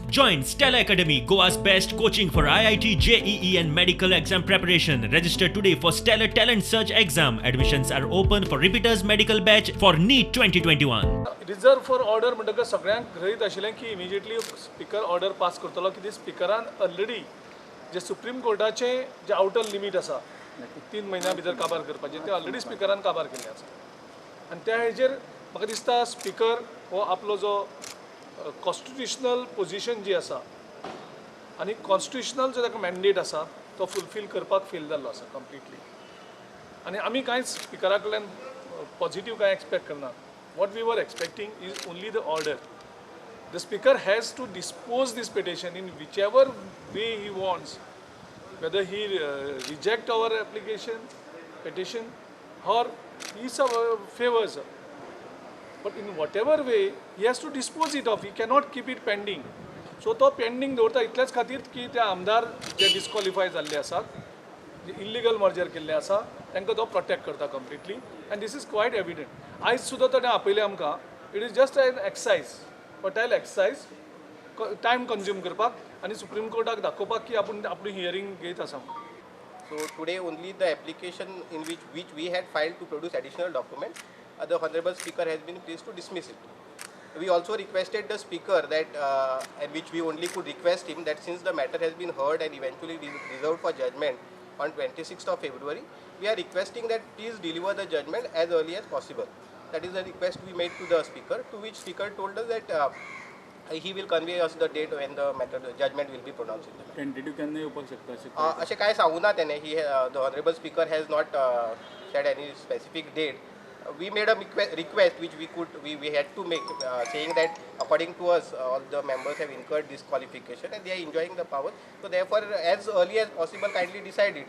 Join Stellar Academy, Goa's best coaching for IIT, JEE and medical exam preparation. Register today for Stellar Talent Search exam. Admissions are open for repeaters medical batch for NEET 2021. Reserve for order म्हणटकच सगळ्यांक गृहीत आशिल्लें की immediately speaker order pass करतलो, कित्याक स्पिकरान already जे supreme कोर्टाचें जे outer limit आसा 3 म्हयन्या भितर काबार करपाचें, तें ऑलरेडी स्पिकरान काबार केल्लें आसा. आनी त्या हेजेर म्हाका दिसता स्पिकर हो आपलो जो कॉन्स्टिट्युशनल पोजिशन जी आसा आनी कॉन्स्टिट्युशनल जो ताका मॅन्डेट आसा तो फुलफील करपाक फेल जाल्लो आसा कंप्लिटली. आनी आमी कांयच स्पिकरा कडल्यान पॉझिटीव कांय एक्सपेक्ट करना. What we were expecting is only the order. The speaker has to dispose this petition in whichever way he wants, whether he reject our application, petition, or he favors. But in whatever way, he has to dispose it off. He cannot keep it pending. So तो pending दवरता इतल्याच खातीर की ते आमदार जे disqualify जाल्ले आसात, जे illegal merger केल्ले आसा, तांकां तो प्रोटेक्ट करता completely, and this is quite evident. आयज सुद्दां ताणें आपयलें आमकां. It is just an exercise, futile exercise, time consume करपाक आनी सुप्रीम कोर्टाक दाखोवपाक की आपूण आपली हियरींग घेत आसा म्हणून. So today only the application in which we had filed to produce additional document, the Honorable Speaker has been pleased to dismiss it. We also requested the Speaker that, and which we only could request him, that since the matter has been heard and eventually reserved for judgment on 26th of February, we are requesting that please deliver the judgment as early as possible. That is the request we made to the Speaker, to which Speaker told us that he will convey us the date when the matter, the judgment will be pronounced in the matter. Tentative केन्ना येवपाक शकता अशें? अशें कांय सांगू ना तेणें. He the Honorable Speaker has not said any specific date. We made a request which we had to make, saying that according to us, all the members have incurred disqualification and they are enjoying the power. So therefore, as early as possible, kindly decide it.